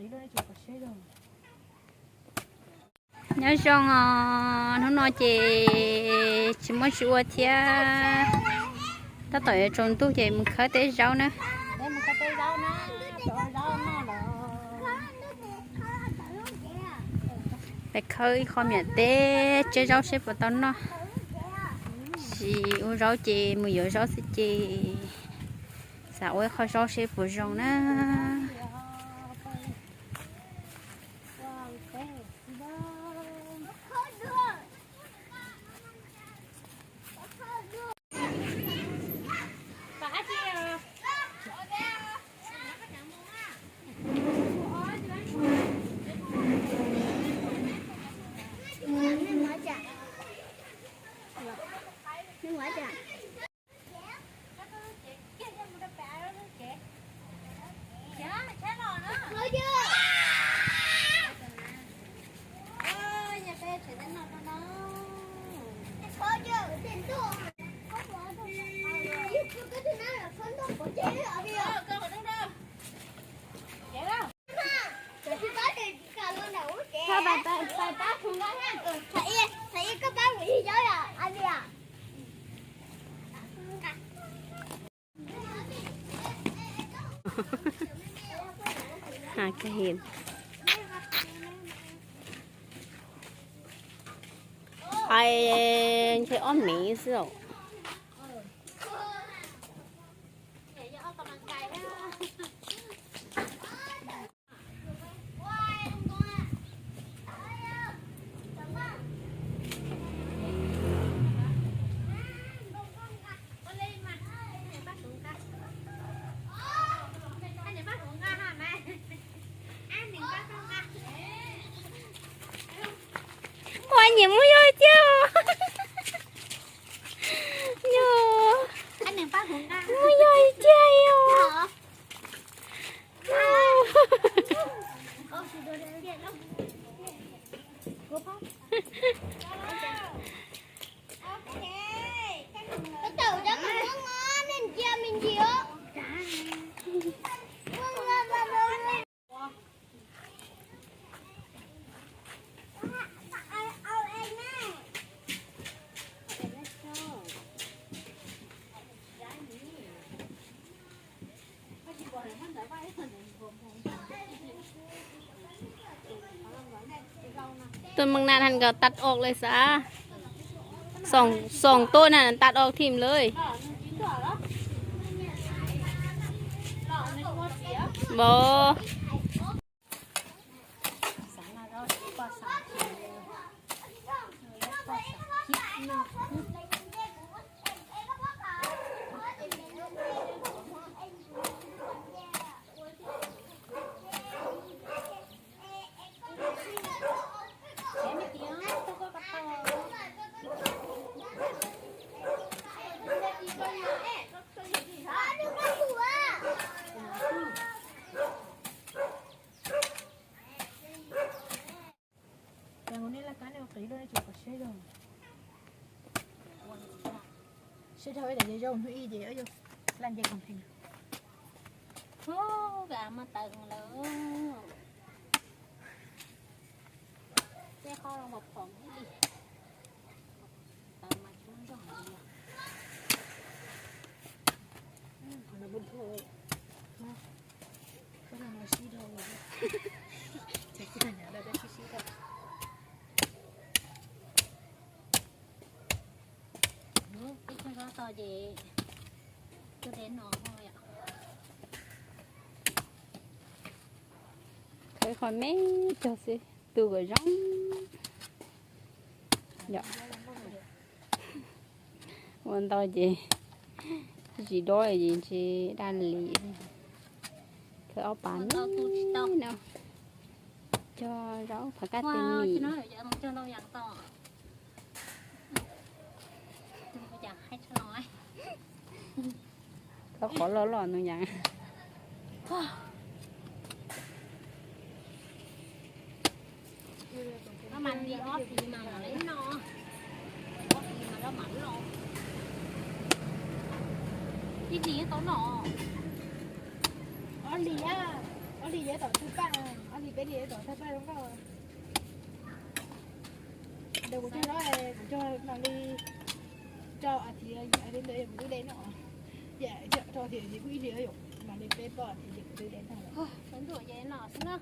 Nyob zoo os, hnub no ces tsis muaj tsis ua thiab, tab tom yuav tsaus ntuj ces mus khawb teb zaub na. Peb khawb ib qho miam teb tseb zaub seb puas tau noj. Tsis ua zaub ces mus yuav zaub xwb ces xav ua ib qho zaub seb puas zoo na. Ai, ntshe ob miv xwb os. Ua nyiam muab yog tiag. Yog, muab yog tiag yog. Tus mws nas hais nkaus tag ok li xav. Xoom tuaj na tag ok thim lawm. Bo. Sib dhau ib daim zoo hnub ib ces laj nce koom pheej. Hub, muaj taws lawm. Tej qhov los phom ib li. Taws mas tsis muaj zog li. Sib dhau, sib dhau. Peb cog zaub tau ces cog deb no yom. Khawb qhov me cog xwb, tu kom zoo. Ua ntau ces tsis dob es ntshe daj li. Khawb ob pas no, cog zaub phas kaj tij mis. Khawb qhov loj loj no yas. Ib hlis tau noj. Ob hlis a. Ob hlis yog tom thawj paj, ob hlis peb hlis yog tom thawj paj zoo nkauj. Ntawm kuv cog no, kuv cog mam li rau as thiv li ntawd kuv twb de no. Ces rau thiv kuj ib hlis yom, mam li peb poj thiv kuv twb de tag lawm. Ntuj ces no xwb na.